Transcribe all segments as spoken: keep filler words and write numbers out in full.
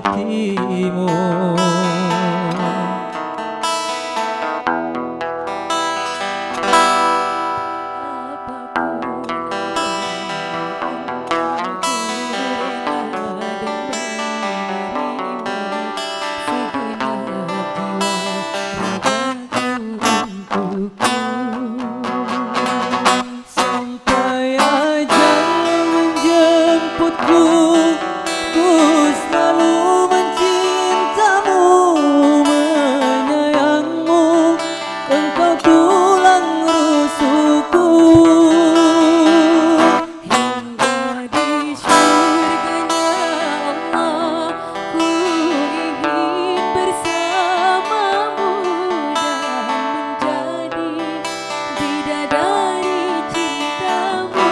Timur. Sampai ajal menjemputku, ku selalu mencintamu, menyayangmu, engkau tulang rusukku. Hingga di surganya Allah, ku ingin bersamamu dan menjadi bidadari cintamu.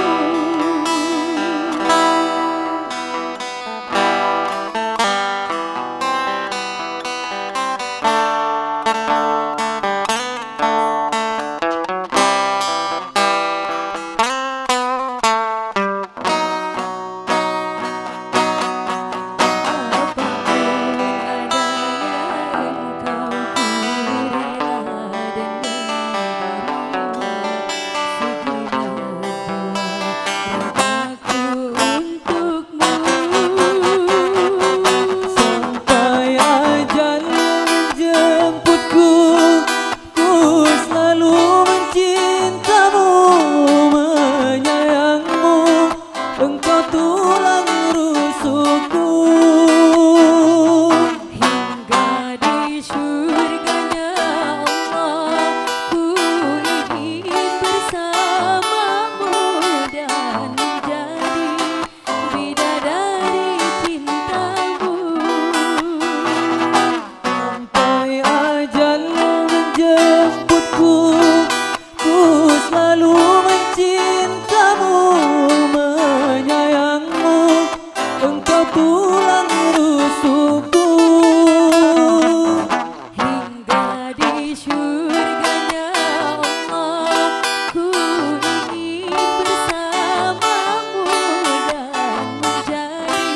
Sampai ajal menjemputku, ku selalu mencintamu, menyayangmu, engkau tulang rusukku. Hingga di surganya Allah, ku ingin bersamamu dan menjadi bidadari cintamu. Sampai ajal menjemputku, ku selalu mencintamu, menyayangmu, engkau tulang rusukku. Hingga di surganya Allah, ku ingin bersamamu dan menjadi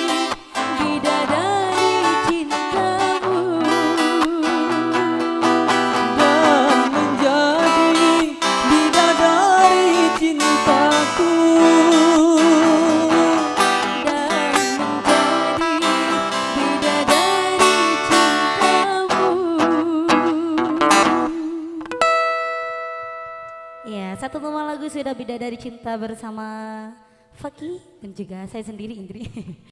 bidadari cintamu. Dan menjadi bidadari cintaku. Dan menjadi bidadari cintamu. Ya, satu tema lagu sudah, Bidadari Cinta bersama Fakih dan juga saya sendiri, Indri.